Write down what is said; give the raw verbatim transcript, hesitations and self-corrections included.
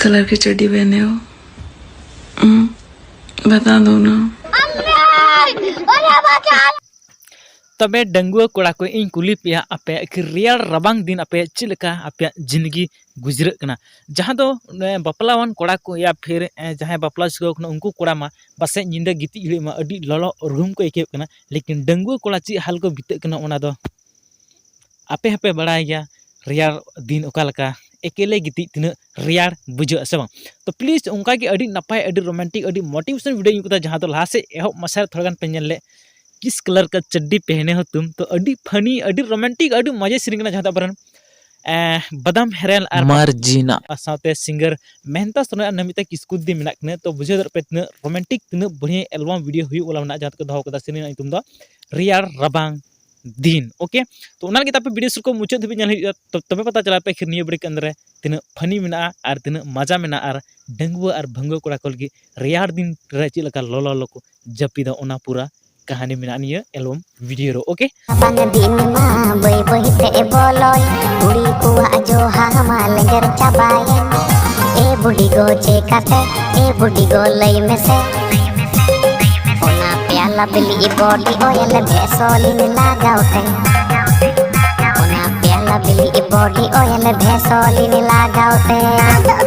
Colour की चड्डी पहने हो? हम्म, बता दो ना। ᱛᱚᱵᱮ ᱰᱟᱺᱜᱩᱣᱟᱹ ᱠᱚᱲᱟ ᱠᱚ, ᱤᱧ ᱠᱩᱞᱤ ᱯᱮᱭᱟ, ᱟᱯᱮ ᱟᱹᱠᱷᱤᱨ ᱨᱮᱭᱟᱲ ᱨᱟᱵᱟᱝ ᱫᱤᱱ ᱟᱯᱮ ᱪᱮᱫ ᱞᱮᱠᱟ ᱟᱯᱮᱭᱟᱜ ᱡᱤᱱᱫᱮᱜᱤ ᱜᱩᱡᱨᱟᱹᱜ ᱠᱟᱱᱟ? ᱡᱟᱦᱟᱸ ᱫᱚ ᱵᱟᱯᱞᱟᱣᱟᱱ ᱠᱚᱲᱟ ᱠᱚ ᱭᱟ ᱯᱷᱤᱨ ᱡᱟᱦᱟᱸᱭ ᱵᱟᱯᱞᱟ ᱪᱩᱠᱟᱹᱣ ᱠᱟᱱᱟ, ᱩᱱᱠᱩ ᱠᱚᱲᱟ ᱢᱟ ᱯᱟᱥᱮᱡ ᱧᱤᱫᱟᱹ ᱜᱤᱛᱤᱡ ᱜᱷᱟᱹᱲᱤᱡ ᱢᱟ ᱟᱹᱰᱤ ᱞᱚᱞᱚ ᱨᱩᱦᱩᱢ ᱠᱚ ᱟᱹᱭᱠᱟᱹᱣ ᱠᱟᱱᱟ, ᱞᱮᱠᱤᱱ ᱰᱟᱺᱜᱩᱣᱟᱹ ᱠᱚᱲᱟ ᱪᱮᱫ ᱦᱟᱞ ᱠᱚ ᱵᱤᱛᱟᱹᱜ ᱠᱟᱱᱟ ᱚᱱᱟ ᱫᱚ ᱟᱯᱮ ᱦᱚᱸᱯᱮ ᱵᱟᱲᱟᱭ ᱜᱮᱭᱟ᱾ ᱨᱮᱭᱟᱲ ᱫᱤᱱ ᱚᱠᱟ ᱞᱮᱠᱟ ᱮᱠᱮᱞᱮ ᱜᱤᱛᱤᱡ ᱛᱤᱱᱟᱹᱜ ᱨᱮᱭᱟᱲ ᱵᱩᱡᱷᱟᱹᱜᱼᱟ ᱥᱮ ᱵᱟᱝ? ᱛᱚ ᱯᱞᱤᱡᱽ ᱚᱱᱠᱟᱜᱮ ᱟᱹᱰᱤ ᱱᱟᱯᱟᱭ, ᱟᱹᱰᱤ ᱨᱚᱢᱟᱱᱴᱤᱠ, ᱟᱹᱰᱤ ᱢᱳᱴᱤᱵᱷᱮᱥᱚᱱ ᱵᱷᱤᱰᱤᱭᱳᱧ ᱟᱹᱜᱩ ᱠᱟᱫᱟ, ᱡᱟᱦᱟᱸ ᱫᱚ ᱞᱟᱦᱟ ᱥᱮᱫ ᱮᱦᱚᱵ ᱢᱟᱪᱷᱟ ᱨᱮ ᱛᱷᱚᱲᱟ ᱜᱟᱱ ᱯᱮ ᱧᱮᱞ ᱞᱮᱫ, ᱠᱤᱥ ᱠᱟᱞᱟᱨ ᱠᱟ ᱪᱟᱰᱰᱤ ᱯᱮᱦᱱᱮ ᱦᱚ ᱛᱩᱢ᱾ ᱛᱚ ᱟᱹᱰᱤ ᱯᱷᱟᱱᱤ, ᱟᱹᱰᱤ ᱨᱚᱢᱟᱱᱴᱤᱠ, ᱟᱹᱰᱤ ᱢᱚᱡᱟ ᱥᱮᱨᱮᱧ ᱠᱟᱱᱟ, ᱡᱟᱦᱟᱸ ᱫᱚ ᱟᱵᱚᱨᱮᱱ ᱵᱟᱫᱟᱢ ᱦᱮᱨᱮᱞ ᱟᱨ ᱢᱟᱨᱡᱤᱱᱟ ᱥᱟᱶᱛᱮ ᱥᱤᱝᱜᱟᱨ ᱢᱮᱦᱱᱛᱟ ᱥᱚᱨᱮᱱ ᱟᱨ ᱱᱚᱢᱤᱛᱟ ᱠᱤᱥᱠᱩ ᱫᱤ ᱢᱮᱱᱟᱜ ᱠᱤᱱᱟ᱾ ᱛᱚ ᱵᱩᱡᱷᱟᱹᱣ ᱫᱟᱲᱮᱭᱟᱜ ᱯᱮ ᱛᱤᱱᱟᱹᱜ ᱨᱚᱢᱟᱱᱴᱤᱠ, ᱛᱤᱱᱟᱹᱜ ᱵᱟᱹᱲᱤᱭᱟᱹ ᱮᱞᱵᱟᱢ ᱵᱷᱤᱰᱤᱭᱳ ᱦᱩᱭᱩᱜ ᱵᱚᱞᱮ ᱢᱮᱱᱟᱜᱼᱟ, ᱡᱟᱦᱟᱸ ᱫᱚᱠᱚ ᱫᱚᱦᱚ ᱠᱟᱫᱟ ᱥᱮᱨᱮᱧ ᱨᱮᱱᱟᱜ ᱧᱩᱛᱩᱢ ᱫᱚ ᱨᱮᱭᱟᱲ ᱨᱟᱵᱟᱝ ᱫᱤᱱ᱾ ᱳᱠᱮ, ᱛᱚ ᱚᱱᱟ ᱞᱟᱹᱜᱤᱫ ᱟᱯᱮ ᱵᱷᱤᱰᱤᱭᱳ ᱥᱩᱨ ᱠᱚ ᱢᱩᱪᱟᱹᱫ ᱫᱷᱟᱹᱵᱤᱡ ᱧᱮᱞ ᱦᱩᱭᱩᱜᱼᱟ, ᱛᱚ- ᱛᱚᱵᱮ ᱯᱟᱛᱟ ᱪᱟᱞᱟᱜ ᱯᱮ ᱟᱹᱠᱷᱤᱨ ᱱᱤᱭᱟᱹ ᱵᱨᱮᱠ ᱟᱱᱫᱟᱨ ᱨᱮ ᱛᱤᱱᱟᱹᱜ ᱯᱷᱟᱱᱤ ᱢᱮᱱᱟᱜᱼᱟ ᱟᱨ ᱛᱤᱱᱟᱹᱜ ᱢᱟᱡᱟ ᱢᱮᱱᱟᱜᱼᱟ, ᱟᱨ ᱰᱟᱺᱜᱩᱣᱟᱹ ᱟᱨ ᱵᱷᱟᱺᱜᱩᱣᱟᱹ ᱠᱚᱲᱟ ᱠᱚ ᱞᱟᱹᱜᱤᱫ ᱨᱮᱭᱟᱲ ᱫᱤᱱ ᱨᱮ ᱪᱮᱫ ᱞᱮᱠᱟ ᱞᱚᱞᱚ ᱞᱚᱞᱚ ᱠᱚ ᱡᱟᱹᱯᱤᱫᱟ, ᱚᱱᱟ ᱯᱩᱨᱟᱹ ᱠᱟᱹᱦᱱᱤ ᱢᱮᱱᱟᱜᱼᱟ ᱱᱤᱭᱟᱹ ᱮᱞᱵᱟᱢ ᱵᱷᱤᱰᱤᱭᱳ ᱨᱮ᱾ ᱳᱠᱮ, ᱵᱟᱝ ᱫᱤᱱ ᱢᱟ ᱵᱟᱹᱭ ᱵᱟᱹᱭ ᱛᱮ ᱵᱚᱞᱚᱭ, ᱠᱩᱲᱤ ᱠᱚᱣᱟᱜ ᱡᱚᱦᱟ ᱢᱟ ᱞᱮᱸᱡᱮᱨ ᱪᱟᱵᱟᱭᱮᱱ᱾ ᱮ ᱵᱩᱰᱷᱤ ᱜᱚ ᱪᱮᱠᱟᱛᱮ, ᱮ ᱵᱩᱰᱷᱤ ᱜᱚ ᱞᱟᱹᱭ ᱢᱮᱥᱮ, ᱚᱱᱟ ᱯᱮᱭᱟᱞᱟ ᱵᱤᱞᱤ ᱵᱚᱰᱤ ᱚᱭᱮᱞ ᱵᱷᱮᱥᱚᱞᱤᱱ ᱞᱟᱜᱟᱣ ᱛᱮ, ᱚᱱᱟ ᱯᱮᱭᱟᱞᱟ ᱵᱤᱞᱤ ᱵᱚᱰᱤ ᱚᱭᱮᱞ ᱵᱷᱮᱥᱚᱞᱤᱱ ᱞᱟᱜᱟᱣ ᱛᱮ᱾